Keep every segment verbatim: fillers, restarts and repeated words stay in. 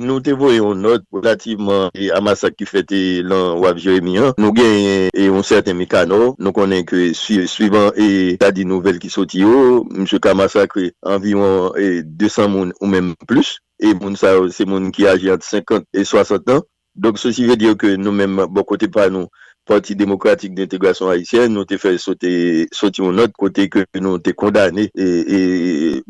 Nou te voye yon nòt relativman e, a masak ki fèt e, lan Waf Jeremi an. Nou genyen e, yon sèten Mikanò. Nou konnen ke swi- swivan e, sa di nouvèl ki soti yo, misye ka masakre anviwon e, de san moun ou menm plis. E moun sa yo, se moun ki aje ant senkant e swasant an. Donk, sesi vle di ke nou menm, bò kote pa nou, Pati Demokratik de Entegrasyon Ayisyèn, nou te fè sote, soti yon nòt kote ke nou te kondane e, e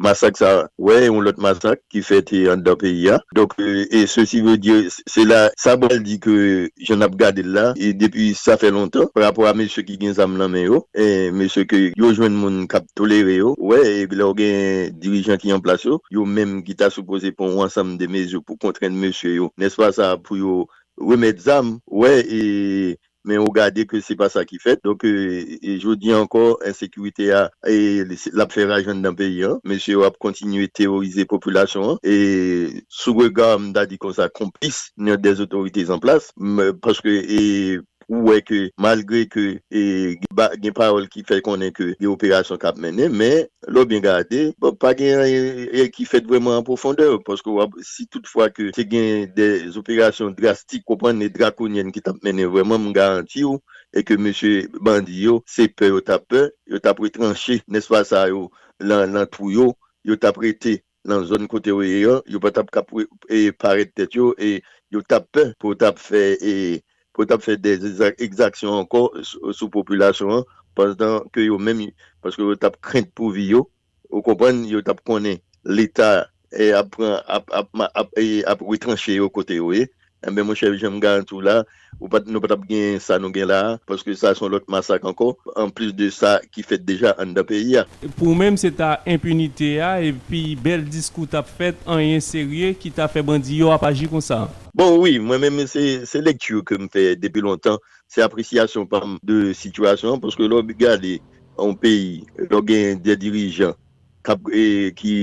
masak sa, wè, yon lòt masak ki fèt e, anndan peyi a. Donk, e, e sesi vle di, se la, sa pral di ke jan n ap gade l la, e depi sa fè lontan, pa rapò a mesye ki gen zam nan men yo, e mesye ke yo jwenn moun k ap tolere yo, wè, e lè w gen dirijan ki an plas yo, yo menm ki ta sipoze pran yon ansanm de mezi pou kontrenn mesye yo, nèspa sa, pou yo remèt zam, wè, e, men ou gade ke se pa sa ki fèt. Donk, e, e jodi a ankò, ensekirite a, e, l ap fè raj anndan peyi an. Mesye yo ap kontinye teworize popilasyon an. E sou rega, m ta di konsa, konplis nan dèzotorite an plas, m- paske, e, ou wè ke malgre ke e, gen ba- gen pawòl ki fè konnen ke gen operasyon k ap mennen, men lè w byen gade, bon, pa gen anyen e, ki fèt vrèman an pwofondè, paske w ap- si toutfwa ke te gen de operasyon drastik, konprann, e drakonyèn ki t ap mennen vrèman, m garanti w, e ke mesye bandi yo, se pè yo t ap pè, yo t ap retranche, nèspa sa yo, lan, lan twou yo, yo t ap rete nan zòn kote yo ye an, yo pa t ap ka pre- e, parèt tèt yo, e yo t ap pè pou yo t ap fè, e, pou yo t ap fè de egza- egzaksyon ankò sou, sou popilasyon an, pandan ke yo menm, paske yo t ap krent pou vi yo, ou konprann, yo t ap konnen Leta e, ap pran, ap, ap, ma- ap, e, ap retranche yo kote yo ye. Enben, monchè, jan m garanti w la, ou pa t- nou pa t ap gen sa nou gen la a, paske sa se yon lòt masak ankò, anplis de sa ki fèt deja anndan peyi a. Pou ou menm, se ta enpinite a, epi bèl diskou t ap fèt, anyen serye ki ta fè bandi yo ap aji konsa. Bon, wi, mwen menm, se, se lekti ke m fè depi lontan, se apresyasyon pa m de sitiyasyon an, paske lè w gade yon peyi, lè w gen de dirijan k ap, e, ki,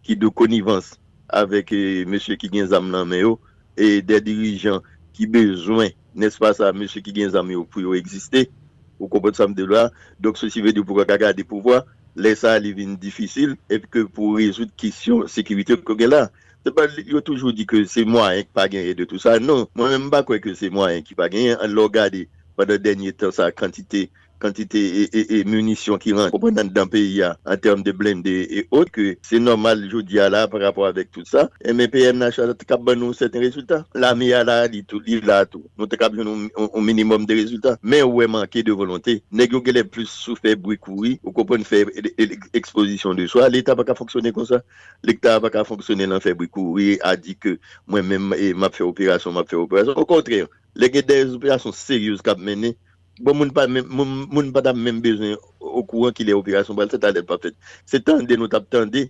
ki de konivans avèk e, mesye ki gen zam nan men yo, e de dirijan ki bezwen, nèspa sa, mesye ki gen zam yo pou yo egziste. Ou konprann sa m di w la? Donk, sesi vle di pou w ka gade pouvwa, lè sa a li vin difisil, epi ke pou rezoud kesyon sekirite ke w gen la. Se pa, yo toujou di ke se mwayen ki pa genyen de tou sa. Non, mwen menm, m pa kwè ke se mwayen ki pa genyen. An, lè w gade, pandan dènye tan sa, kantite kantite e, e, e minisyon ki rantre, konprann, anndan peyi a, an tèm de blende e ot, ke se nòmal jodi a la, pa rapò avèk tout sa, enben P N H la t ap ban nou sèten rezilta. Lame a la, li tou, li la tou. Nou te kab jwenn yon, yon, yon minimòm de rezilta. Men ou wè manke de volonte. Nèg yo genlè plis sou fè bri kouri, ou konprann, fè e, e, e, ekspozisyon de swa. Leta pa ka fonksyone konsa. Leta pa ka fonksyone nan fè bri kouri, a di ke mwen menm, e, m ap fè operasyon, m ap fè operasyon. Okontrè, lè gen de operasyon serye k ap mennen, bon, moun pa menm, moun, moun pa t ap menm bezwen okouran kilè operasyon pral fèt, alè l p ap fèt. Se tande nou t ap tande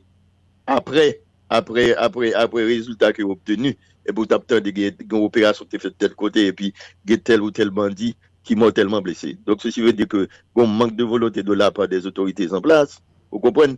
apre, apre, apre, apre rezilta ke yo obteni, epi w t ap tande gen, gen operasyon ki te fèt tèl kote, epi gen tèl ou tèl bandi ki mòtèlman blese. Donk, sesi vle di ke gen mank de volonte de la pa de otorite an plas, ou konprann?